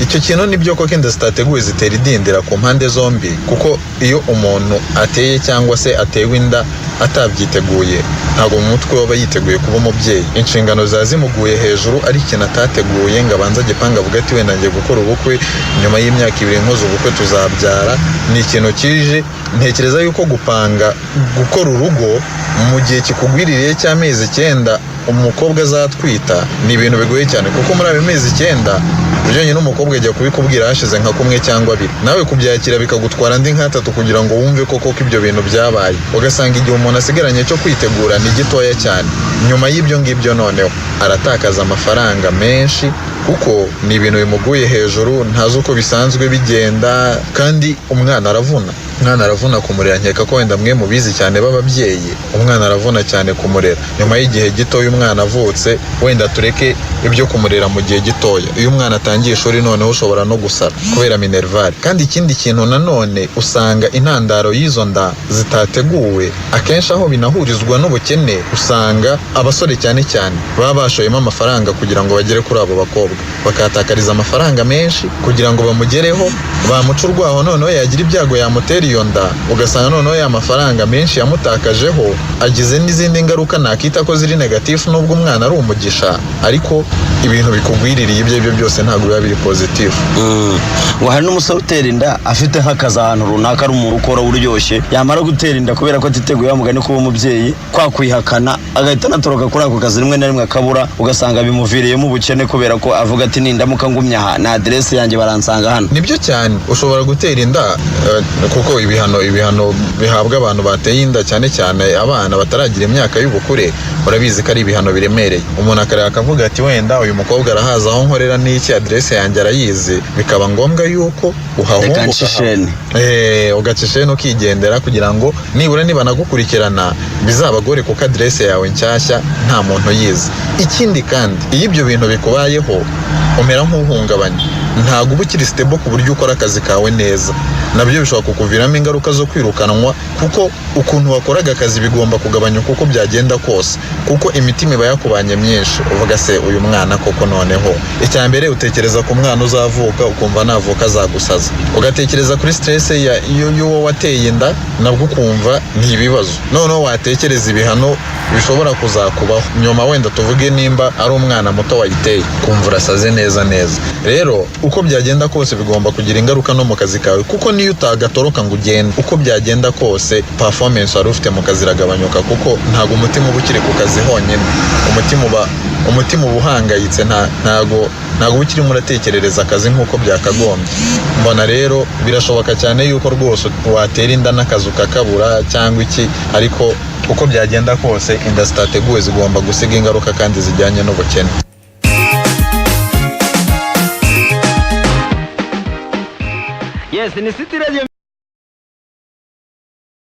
Icyo kintu nibyo koko, inda zitateguwe zitera idindira ku mpande zombi, kuko iyo umuntu ateye cyangwa se atewe inda atabyiteguye, ntabwo mu mutwe aba yiteguye kuba umubyeyi. Inshingano ziba zimuguye hejuru, ari ikintu atateguye ngo abanze agipange, avuga ati: "Wenda ngiye gukora ubukwe, nyuma y'imyaka 2 nkoze ubukwe tuzabyara." Ni ikintu kije. Ntekereza yuko gupanga gukora urugo mu gihe kikugwiririye cy'amezi 9 umukobwa azatwita ni ibintu bigoye cyane, kuko muri ayo mezi 9 byonyine umukobwa ajya kubikubwira hashize nka kumwe cyangwa abiri, nawe kubyakira bikagutwara andi nk'atatu kugira ngo wumve koko ko ibyo bintu byabaye. Ugasanga igihe umuntu asigaranye cyo kwitegura ni gitoya cyane. Nyuma y'ibyo ngibyo noneho aratakaza amafaranga menshi, kuko ni ibintu bimuguye hejuru, ntazi uko bisanzwe bigenda. Kandi umwana aravuna, umwana aravuna kumurera. Nkeka ko wenda mwe mubizi cyane b'ababyeyi, umwana aravuna cyane kumurera. Nyuma y'igihe gitoya umwana avutse, wenda tureke ibyo kumurera mu gihe gitoya, iyo umwana atangiye ishuri noneho ushobora no gusara kubera minerval. Kandi ikindi kintu nanone, usanga intandaro y'izo nda zitateguwe akenshi aho binahurizwa n'ubukene. Usanga abasore cyane cyane baba bashoyemo amafaranga kugira ngo bagere kuri abo bakobwa, bakahatakariza amafaranga menshi kugira ngo bamugereho, bamuca urwaho, noneho yagira ibyago yamutera iyo nda, ugasanga noneho ya mafaranga menshi yamutakajeho agize n'izindi ngaruka nakita ko ziri negative. Nubwo umwana ari umugisha, ariko ibintu bikugwiririye ibyo aribyo byose ntabwo biba biri positive. Ngo hari n'umusore utera inda afite nk'akazi ahantu runaka, ari umuntu ukora uryoshye, yamara gutera inda, kubera ko atiteguye wa mugani kuba umubyeyi, kwa kwihakana agahita anatoroka kuri ako kazi, rimwe na rimwe akabura, ugasanga bimuviriyemo ubukene, kubera ko avuga ati: "Nindamuka ngumye aha na aderesi yanjye baransanga hano." Nibyo cyane, ushobora gutera inda, kuko ibihano bihabwa abantu bateye inda, cyane cyane abana bataragira imyaka y'ubukure, urabizi ko ari ibihano biremereye. Umuntu akareba akavuga ati: "Wenda uyu mukobwa arahaza aho nkorera n'iki, aderesi yanjye arayizi," bikaba ngombwa yuko uhahunga. Reka nce isheni. Ugaca isheni ukigendera, kugira ngo nibura nibanagukurikirana bizabagore, kuko aderesi yawe nshyashya nta muntu uyizi. Ikindi kandi, iyo ibyo bintu bikubayeho umera nk'uhungabanye, ntabwo uba ukiri stable ku buryo ukora akazi kawe neza. Nabyo bishobora kukuviramo ingaruka zo kwirukanwa, kuko ukuntu wakoraga akazi bigomba kugabanyuka uko byagenda kose, kuko imitima iba yakubanye myinshi. Uvuga: "Se uyu mwana koko?" Noneho icya mbere utekereza ku mwana uzavuka, ukumva navuka azagusaza, ugatekereza kuri stress y'uwo wateye inda, nabwo ukumva ni ibibazo. Noneho watekereza ibihano bishobora kuzakubaho nyuma, wenda tuvuge nimba ari umwana muto wayiteye, kumva urasaze neza neza. Rero uko byagenda kose bigomba kugira ingaruka no mu kazi kawe, kuko niyo utagatoroka ngo ugende, uko byagenda kose performance wari ufite mu kazi iragabanyuka, kuko ntabwo umutima uba ukiri ku kazi honyine, umutima uba uhangayitse, ntago uba ukirimo uratekerereza akazi nk'uko byakagombye. Mbona rero birashoboka cyane yuko rwose watera inda n'akazi ukakabura cyangwa iki, ariko uko byagenda kose inda zitateguwe zigomba gusiga ingaruka kandi zijyanye n'ubukene. Yes, ni City Radio.